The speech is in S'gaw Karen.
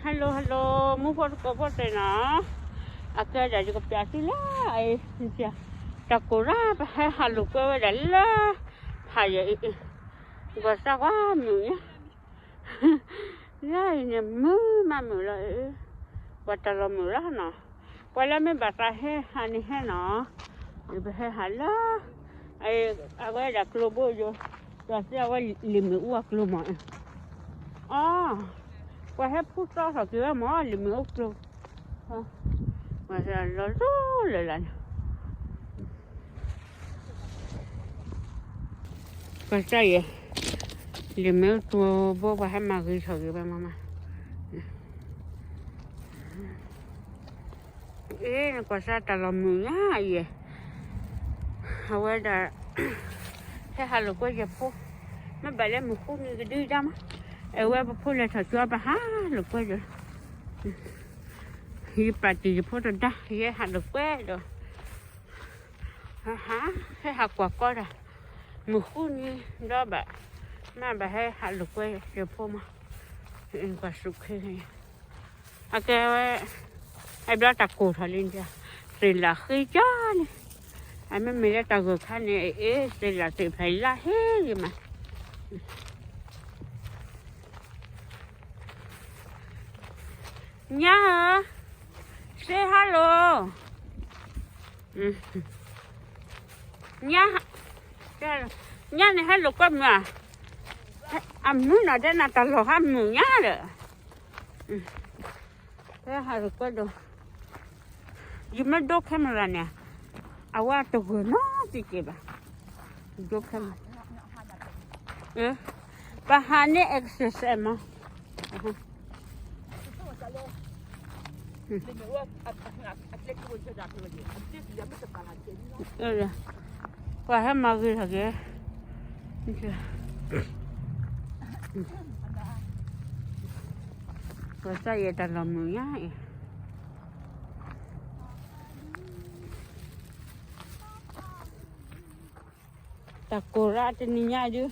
Hello hello မူဖိတကိးဖိသ့ၣ်နီၤ, အကဲဒၣ်ယကပျးသုလၢအံၤ, တၢ်ကိၢ်ရၣ် ပဟဲဟးလိာ်ကွဲဝဲဒၣ်လၢ ဖးယံၤအံၤ, ကွၢ်စၢ်ကွၢ်မုာ်ညါ, လၢအံၤန့ၣ်မုာ်မးမုာ်လီၤ, ပှၤတၢ်လီၤမုာ်လီၤနီၤ, ပှၤလၢမ့ၢ်ဘၣ်သးဟဲဟးန့ၣ်ဟဲနီၤ, ပဟဲဟးလၢ အဝဲဒၣ်ကျိဘိယိၤ, ပှၤစံးအဝဲလံာ်မ့ၣ်အူအကျိမး, အီ, ပှၤဟဲဖူသီထီၣ်က့ၤဝဲမး လံာ်မ့ၣ်အူကျိ, ပှၤလီၤလီၤလၢ်လၢ်န့ၣ်, ပှၤစံးယဲ, လံာ်မ့ၣ်အူကျိဘိပှၤဟဲမၤဂ့ၤထီၣ်က့ၤဝဲမးမး အ့ ကွၢ်စၢ်တၢ်လီၤမုာ်ညါအံၤ, အဝဲဒၣ် ဟဲဟးလိာ်ကွဲယဖိ, မ့ၢ်ဘၣ်လၢမုၢ်ဃုနံၤကဒုဒါမး, အဝဲပဖိလဲၤထီၣ်ကၠီပဟးလိာ်ကွဲဒီး, ယပာ်တ့ၢ်ယဖိတဒါ ယဟဲဟးလိာ်ကွဲဒီး, ဟး ဟဲဟးကွၢ်ကီတၢ်, မုၢ်ဃုနံၤဒီးဘၣ်, မ့ၢ်ဘၣ်ဟဲဟးလိာ်ကွဲယဖိမး, ကွၢ်စူၢ်ခ့ အကဲဝဲ, အဲဘျီတၢ်ကိၢ်ထီၣ်လံ, သ့ၣ်လၣ်ဃ့ကၢန့ၣ်, အမ့မ့ၢ်လၢတၢ်ဂိၢ်ခါန့ၣ် အ့ သ့ၣ်လၣ်သ့ၣ်ဖျဲးလၢဟ့ယမး, ညါဧၢ, say hello, ညါ, ညါန့ၣ်ဟဲလိာ်ကွဲမုာ်ဧါ, အမုာ်နီၤ တဲနၤတၢ်လီၢ်ဟးမုာ်ညါဒီး, ဟဲဟးလိာ်ကွဲဒီး, ယမ့ၢ်ဒိ camera န့ၣ်, အဝဲတဂၢၢ်နီတက့ၢ်ဘၣ်, ဒိ camera, ပဟးန့ၢ် access မး ပှၤဟဲမၤဂ့ၤထီၣ်က့ၤ, ပှၤစၢ်ယဲတၢ်လီၤမုာ်ညါအံၤ, တၢ်ကိၢ်ရၣ်တနံၤညါဒုး,